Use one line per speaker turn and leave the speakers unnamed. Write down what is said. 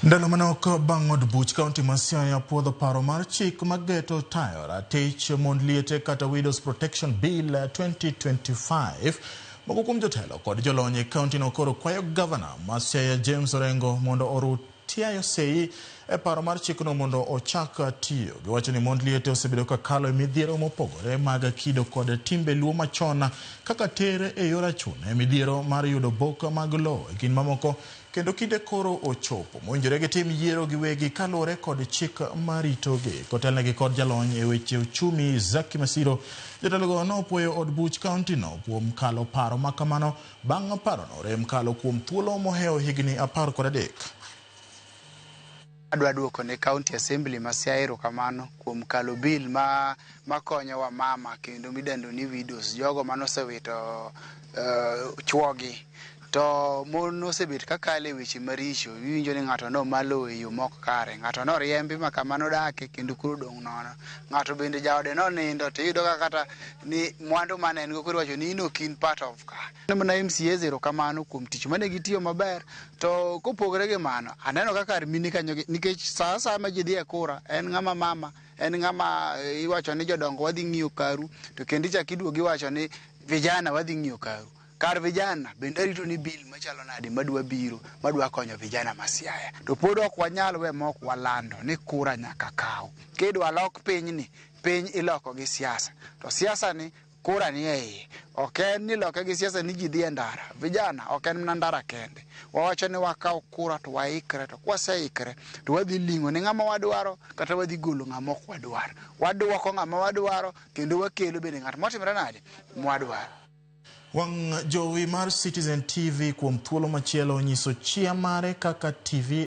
Ndalo manok bang' od buch kaunti ma Siaya puodho paro mar chik mageto tayo ratich mond liete kata Widows Protection Bill 2025. Moko kuom jotelo kod jolony e kaunti no koro kwayo gavana ma Siaya James Orengo mondo oru tiayo sei e paro mar chikno mondo ochak tiyo. Giwacho ni mond liete osebedo ka kalo e midhiero mopogore mag kido kod timbe luo machon kaka ter e yor achune, midhiero mar yudo bok mag lowo e kind mamoko kendo kinde koro ochopo mowinjore gitim yiero giwegi kaluwore kod chik maritogi. Kotelnegi kod jalony e weche uchumi Zaki Masiro, jotelogo nopuoyo od buch kaunti no kuom kalo paro makamano bang' parono rem kalo kuom thuolo mohewo higni 13.
Adwa duoko ne County Assembly ma Siaya erokamano kuom kalo bill ma makonyo wamama kendo midendo ni widows, jogo manosewito chuogi. To mon osebet kakalo e weche maricho, iwinjo ni ng'ato noma lowo e yo mok kare, ng'ato noriembi ma kama nodake kendo koro odong' nono. Ng'ato bende jaode nonindo tiyudo ka kata ni mwandu mane en go koro iwacho ni in ok in part of ka. Mana MCAs erokamano kuom tich mane gitiyo maber to kopogore gi mano aneno ka kar mine kanyo nikech sa asaya ma ji dhi e kura en ng'ama mama en ng'ama iwacho ni jodongo wadhi ng'iyo karu to kendo ichak iduogo iwacho ni vijana wadhi ng'iyo karu. Kar vijana bende arito ni bill machalo nade madwa biro madwa konyo vijana ma Siaya. To pod ok wanyal we mok walando ni kura nyaka kaw. Kidwa lok pinyni, piny iloko gi siasa. To siasa ni kura ni e iye. Ok en ni iloke gi siasa ni ji dhi e ndara. Vijana ok en mana ndara kende. Wawacho ni wakaw kura to waikre to kwaseikre to wadhi ling'o ne ng'ama wadwaro kata wadhi golo ng'ama ok wadwar. Waduoko ng'ama wadwaro kendo wakelo bende ng'at motimre nade mwadwaro.
Wang' jowi mar Citizen TV kuom thuolo machielo onyiso chia mare kaka TV.